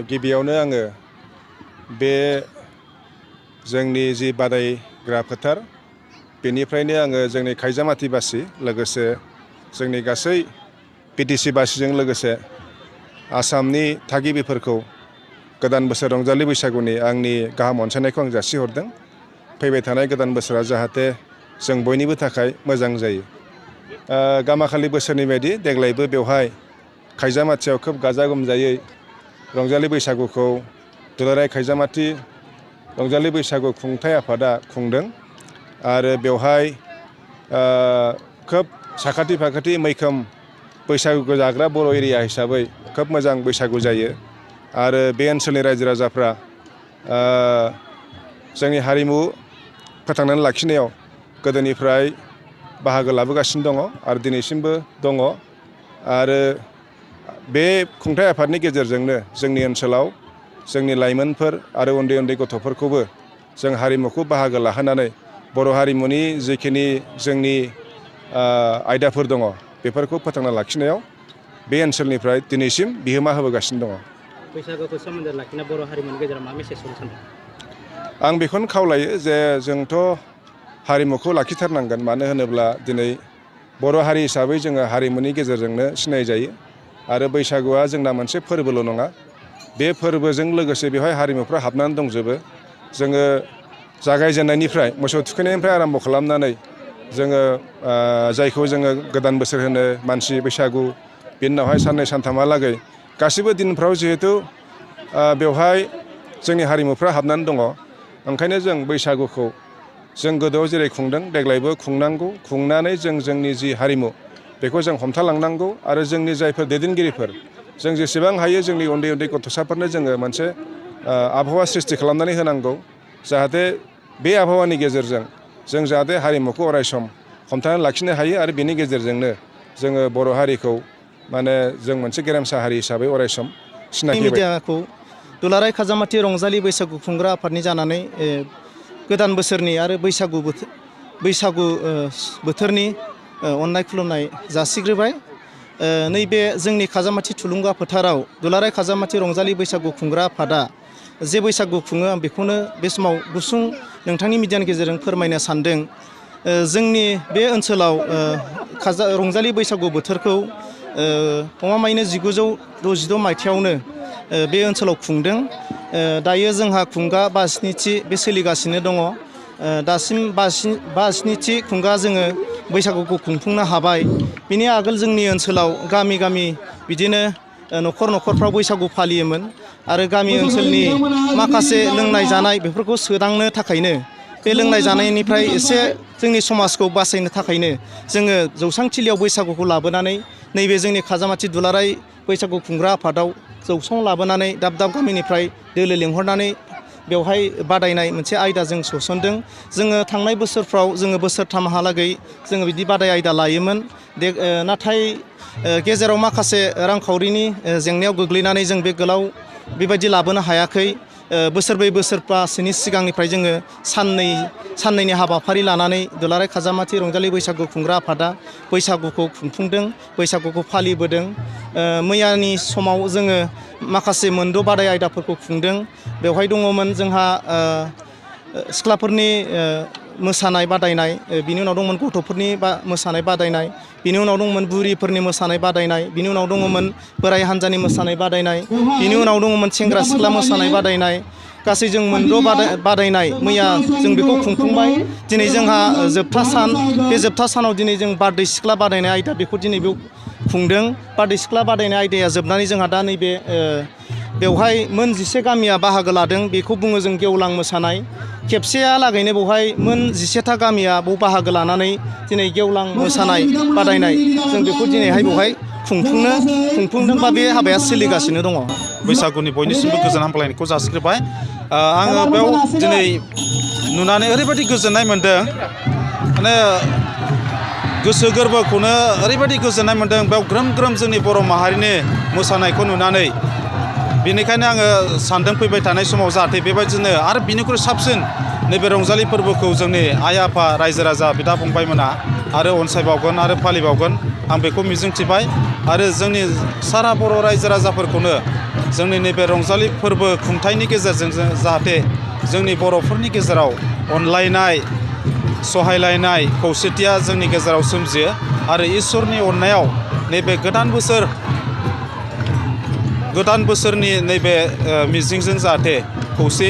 गिबियावनो आङो बे जोंनि जि बादायग्रा फोथार बेनिफ्रायनो आङो जोंनि खायजामाथिबासि लोगोसे जोंनि गासै बिटिसि बासिजों लोगोसे आसामनि थागिबिफोरखौ गोदान बोसोर रंजालि बैसागुनि आंनि गाहाम अनसायनायखौ आं जासिहरदों। फैबाय थानाय गोदान बोसोरा जाहाथे जों बयनिबो थाखाय मोजां जायो। गामाखालि बोसोरनि बायदि देग्लायबो बेवहाय खायजामाथियाव खोब गाजा गोमजायै रंजालि बैसागुखौ दुलाराय खायजामाथि रंजालि बैसागु खुंथाय आफादा खुंदों आरो बेवहाय खोब साखाथि फाखाथि मैखोम बैसागुखौ जाग्रा बर' एरिया हिसाबै खोब मोजां बैसागु जायो आरो बे ओनसोलनि रायजो राजाफ्रा जोंनि हारिमु फोथांनानै लाखिनायाव गोदोनिफ्राय बाहागो लाबोगासिनो दङ आरो दिनैसिमबो दङ आरो बे खुंथाय आफादनि गेजेरजोंनो जोंनि ओनसोलाव जोंनि लाइमोनफोर आरो उन्दै उन्दै गथ'फोरखौबो जों हारिमुखौ बाहागो लाहोनानै बर' हारिमुनि जिखिनि जोंनि आयदाफोर दङ बेफोरखौ फोथांना लाखिनायाव बे ओनसोलनिफ्राय दिनैसिम बिहोमा होबोगासिनो दङ। बैसागुखौ सोमोन्दो लाखिना बर' हारिमुनि गेजेराव मा मेसेज होनो सानदों? आं बेखौनो खावलायो जे जोंथ' हारिमुखौ लाखिथारनांगोन। मानो होनोब्ला दिनै बर' हारि हिसाबै जोङो हारिमुनि गेजेरजोंनो सिनायजायो आरो बैसागुआ जोंना मोनसे फोरबोल' नङा। बे फोरबोजों लोगोसे बेवहाय हारिमुफ्रा हाबनानै दंजोबो। जोङो जागायजेननायनिफ्राय मोसौ थुखैनायनिफ्राय आराम्भ खालामनानै जोङो जायखौ जोङो गोदान बोसोर होनो मानसि बैसागु, बेनि उनावहाय साननै सानथामहालागै गासैबो दिनफ्राव जिहेथु बेवहाय जोंनि हारिमुफ्रा हाबनानै दङ। ओंखायनो जों बैसागुखौ जों गोदोआव जेरै खुंदों देग्लायबो खुंनांगौ। खुंनानै जों जोंनि जि हारिमु बेखौ जों हमथालांनांगौ आरो जोंनि जायफोर दैदेनगिरिफोर जों जेसेबां हायो जोंनि उन्दै उन्दै गथ'साफोरनो जोङो मोनसे आबहावा सृष्टि खालामनानै होनांगौ। जाहाथे बे आबहावानि गेजेरजों जों जाहाथे हारिमुखौ अरायसम हमथानानै लाखिनो हायो आरो बेनि गेजेरजोंनो जोङो बर' हारिखौ माने जों मोनसे गेरेमसा हारि हिसाबै अरायसम सिनायथि मिडियाखौ दुलाराय खाजामाथि रंजालि बैसागु खुंग्रा आफादनि जानानै गोदान बोसोरनि आरो बैसागु बोथोरनि अननाय खुलुमनाय जासिग्रोबाय। नैबे जोंनि खाजामाथि थुलुंगा फोथाराव दुलाराय खाजामाथि रंजालि बैसागु खुंग्रा आफादा जे बैसागु खुङो आं बेखौनो बे समाव गुसुं नोंथांनि मिडियानि गेजेरजों फोरमायनो सानदों। जोंनि बे ओनसोलाव रंजालि बैसागु बोथोरखौ गमामायैनो 1966 मायथाइयावनो बे ओनसोलाव खुंदों। दायो जोंहा खुंगा 57थि बे सोलिगासिनो दङ। दासिम 57थि खुंगा जोङो बैसागुखौ खुंफुंनो हाबाय। बिनि आगोल जोंनि ओनसोलाव गामि गामि बिदिनो न'खर न'खरफ्राव बैसागु फालियोमोन आरो गामि ओनसोलनि माखासे लोंनाय जानाय बेफोरखौ सोदांनो थाखायनो बे लोंनाय जानायनिफ्राय एसे जोंनि समाजखौ बासायनो थाखायनो जोङो जौसांथिलियाव बैसागुखौ लाबोनानै नैबे जोंनि खाजामाथि दुलाराय बैसागु खुंग्रा आफादाव जौसां लाबोनानै दाब दाब गामिनिफ्राय दोलो लिंहरनानै बेवहाय बादायनाय मोनसे आयदा जों सोसनदों। जोङो थांनाय बोसोरफ्राव जोङो बोसोरथामहालागै जोङो बिदि बादाय आयदा लायोमोन। नाथाय गेजेराव माखासे रांखावरिनि जेंनायाव गोग्लैनानै जों बे गोलाव बेबायदि लाबोनो हायाखै। बोसोरब्रै बोसोरबासोनि सिगांनिफ्राय जोङो साननैनि हाबाफारि लानानै दुलाराय खाजामाथि रंजालि बैसागु खुंग्रा आफादा बैसागुखौ खुंफुंदों, बैसागुखौ फालिबोदों। मैयानि समाव जोङो माखासे मोनद' बादाय आयदाफोरखौ खुंदों। बेवहाय दङमोन जोंहा सिख्लाफोरनि मोसानाय बादायनाय, बिनि उनाव दंमोन गथ'फोरनि मोसानाय बादायनाय, बिनि उनाव दंमोन बुरिफोरनि मोसानाय बादायनाय, बिनि उनाव दङमोन बोराइ हान्जानि मोसानाय बादायनाय, बिनि उनाव दङमोन सेंग्रा सिख्ला मोसानाय बादायनाय। गासै जों मोनद' बादायनाय मैया जों बेखौ खुंफुंबाय। दिनै जोंहा जोबथा सान। बे जोबथा सानाव दिनै जों बारदै सिख्ला बादायनाय आयदा बेखौ दिनै बेयाव खुंदों। बारदै सिख्ला बादायनाय आयदाया जोबनानै जोंहा दा नैबे बेवहाय मोन 11 गामिया बाहागो लादों। बेखौ बुङो जों गेवलां मोसानाय। खेबसेयालागैनो बेवहाय मोन 11था गामिया बेयाव बाहागो लानानै दिनै गेवलां मोसानाय बादायनाय जों बेखौ दिनैहाय बेवहाय खुंफुंदों बा बे हाबाया सोलिगासिनो दङ। बैसागुनि बयनिसिमबो गोजोन हामलायनायखौ जासिग्रोबाय। आङो बेयाव दिनै नुनानै ओरैबायदि गोजोननाय मोन्दों, माने गोसो गोरबोखौनो ओरैबायदि गोजोननाय मोन्दों बेयाव ग्रोम ग्रोम जोंनि बर' माहारिनि मोसानायखौ नुनानै। बेनिखायनो आङो सानदों फैबाय थानाय समाव जाहाथे बेबायदिनो आरो बिनिख्रुइ साबसिन नैबे रंजालि फोरबोखौ जोंनि आइ आफा रायजो राजा बिदा फंबायमोना आरो अनसायबावगोन आरो फालिबावगोन आं बेखौ मिजिंथिबाय। आरो जोंनि सारा बर' रायजो राजाफोरखौनो जोंनि नैबे रंजालि फोरबो खुंथायनि गेजेरजों जाहाथे जोंनि बर'फोरनि गेजेराव अनलायनाय सहायलायनाय खौसेथिया जोंनि गेजेराव सोमजियो आरो इसोरनि अननायाव नैबे गोदान बोसोरनि नैबे मिजिंजों जाहाथे खौसे